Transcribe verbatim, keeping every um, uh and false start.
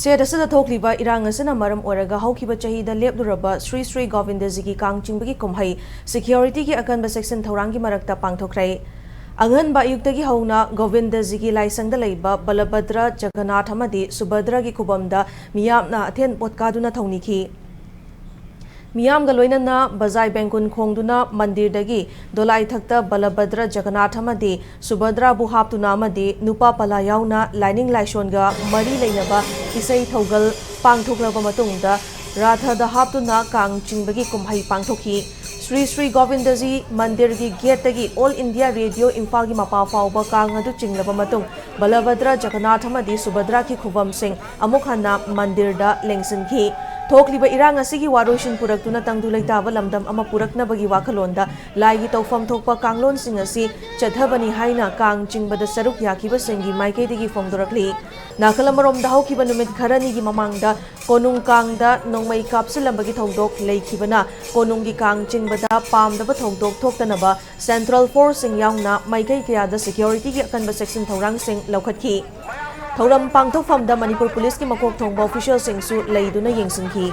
Set ꯑꯁꯤꯗ ꯊꯣꯛꯂꯤꯕ ꯏꯔꯥꯡ ꯑꯁꯤꯅ ꯃꯔꯝ ꯑꯣꯏꯔꯒ ꯍꯧꯈꯤꯕ ꯆꯍꯤꯗ ꯂꯦꯞꯂꯨꯔꯕ ꯁ꯭ꯔꯤ ꯁ꯭ꯔꯤ ꯒꯣꯕꯤꯟꯗꯖꯤꯒꯤ ꯀꯥꯡ ꯆꯤꯡꯕꯒꯤ ꯀꯨꯝꯍꯩ ꯁꯦꯀ꯭ꯌꯨꯔꯤꯇꯤꯒꯤ ꯑꯀꯟꯕ ꯆꯦꯛꯁꯤꯟ ꯊꯧꯔꯥꯡꯒꯤ ꯃꯔꯛꯇ ꯄꯥꯡꯊꯣꯛꯈ꯭ꯔꯦ꯫ ꯑꯉꯟꯕ ꯑꯌꯨꯛꯇꯒꯤ ꯍꯧꯅ ꯒꯣꯕꯤꯟꯗꯖꯤꯒꯤ ꯂꯥꯏꯁꯪꯗ ꯂꯩꯕ ꯕꯂꯚꯗ꯭ꯔ, ꯖꯒꯟꯅꯥꯊ ꯑꯃꯗꯤ ꯁꯨꯚꯗ꯭ꯔꯒꯤ ꯈꯨꯕꯝꯗ ꯃꯤꯌꯥꯝꯅ ꯑꯊꯦꯟ ꯄꯣꯠ ꯀꯥꯗꯨꯅ ꯊꯧꯅꯤꯈꯤ꯫ ꯃꯤꯌꯥꯝꯒ ꯂꯣꯏꯅꯅ ꯕꯖꯥꯏ ꯕꯦꯡꯒꯨꯟ ꯈꯣꯡꯗꯨꯅ ꯃꯟꯗꯤꯔꯗꯒꯤ ꯗꯣꯂꯥꯏꯊꯛꯇ ꯕꯂꯚꯗ꯭ꯔ, ꯖꯒꯟꯅꯥꯊ ꯑꯃꯗꯤ ꯁꯨꯚꯗ꯭ꯔꯥꯕꯨ ꯍꯥꯞꯇꯨꯅ ꯑꯃꯗꯤ ꯅꯨꯄꯥ ꯄꯂꯥ ꯌꯥꯎꯅ ꯂꯥꯏꯅꯤꯡ ꯂꯥꯏꯁꯣꯟꯒ ꯃꯔꯤ ꯂꯩꯅꯕ ꯏꯁꯩ ꯊꯧꯒꯜ ꯄꯥꯡꯊꯣꯛꯂꯕ ꯃꯇꯨꯡꯗ ꯔꯥꯊꯗ ꯍꯥꯞꯇꯨꯅ ꯀꯥꯡ ꯆꯤꯡꯕꯒꯤ ꯀꯨꯝꯍꯩ ꯄꯥꯡꯊꯣꯛꯈꯤ꯫ ꯁ꯭ꯔꯤ ꯁ꯭ꯔꯤ ꯒꯣꯕꯤꯟꯗꯖꯤ ꯃꯟꯗꯤꯔꯒꯤ ꯒꯦꯠꯇꯒꯤ ꯑꯣꯜ ꯏꯟꯗꯤꯌꯥ ꯔꯦꯗꯤꯑꯣ ꯏꯝꯐꯥꯜꯒꯤ ꯃꯄꯥ ꯐꯥꯎꯕ ꯀꯥꯡ ꯑꯗꯨ ꯆꯤꯡꯂꯕ ꯃꯇꯨꯡ ꯕꯂꯚꯗ꯭ꯔ, ꯖꯒꯟꯅꯥꯊ ꯑꯃꯗꯤ ꯁꯨꯚꯗ꯭ꯔꯥꯒꯤ ꯈꯨꯕꯝꯁꯤꯡ ꯑꯃꯨꯛ ꯍꯟꯅ ꯃꯟꯗꯤꯔꯗ ꯂꯦꯡꯁꯤꯟꯈꯤ꯫ ꯊꯣꯛꯂꯤꯕ ꯏꯔꯥꯡ ꯑꯁꯤꯒꯤ ꯋꯥꯔꯣꯏꯁꯤꯟ ꯄꯨꯔꯛꯇꯨꯅ ꯇꯪꯗꯨ ꯂꯩꯇꯥꯕ ꯂꯝꯗꯝ ꯑꯃ ꯄꯨꯔꯛꯅꯕꯒꯤ ꯋꯥꯈꯜꯂꯣꯟꯗ ꯂꯥꯏꯒꯤ ꯇꯧꯐꯝ ꯊꯣꯛꯄ ꯀꯥꯡꯂꯣꯟꯁꯤꯡ ꯑꯁꯤ ꯆꯠꯊꯕꯅꯤ ꯍꯥꯏꯅ ꯀꯥꯡ ꯆꯤꯡꯕꯗ ꯁꯔꯨꯛ ꯌꯥꯈꯤꯕꯁꯤꯡꯒꯤ ꯃꯥꯏꯀꯩꯗꯒꯤ ꯐꯣꯡꯗꯣꯔꯛꯂꯤ꯫ ꯅꯥꯀꯜ ꯑꯃꯔꯣꯝꯗ ꯍꯧꯈꯤꯕ ꯅꯨꯃꯤꯠ ꯈꯔꯅꯤꯒꯤ ꯃꯃꯥꯡꯗ ꯀꯣꯅꯨꯡ ꯀꯥꯡꯗ ꯅꯣꯡꯃꯩ ꯀꯥꯞꯁꯤꯜꯂꯝꯕꯒꯤ ꯊꯧꯗꯣꯛ ꯂꯩꯈꯤꯕꯅ ꯀꯣꯅꯨꯡꯒꯤ ꯀꯥꯡ ꯆꯤꯡꯕꯗ ꯄꯥꯝꯗꯕ ꯊꯧꯗꯣꯛ ꯊꯣꯛꯇꯅꯕ ꯁꯦꯟꯇ꯭ꯔꯦꯜ ꯐꯣꯔꯁꯁꯤꯡ ꯌꯥꯎꯅ ꯃꯥꯏꯀꯩ ꯀꯌꯥꯗ ꯁꯦꯀ꯭ꯌꯨꯔꯤꯇꯤꯒꯤ ꯑꯀꯟꯕ ꯆꯦꯛꯁꯤꯟ ꯊꯧꯔꯥꯡꯁꯤꯡ ꯂꯧꯈꯠꯈꯤ꯫ ꯊꯧꯔꯝ ꯄꯥꯡꯊꯣꯛꯐꯝꯗ ꯃꯅꯤꯄꯨꯔ ꯄꯨꯂꯤꯁꯀꯤ ꯃꯀꯣꯛ ꯊꯣꯡꯕ ꯑꯣꯐꯤꯁꯤꯌꯦꯜꯁꯤꯡꯁꯨ ꯂꯩꯗꯨꯅ ꯌꯦꯡꯁꯤꯟꯈꯤ꯫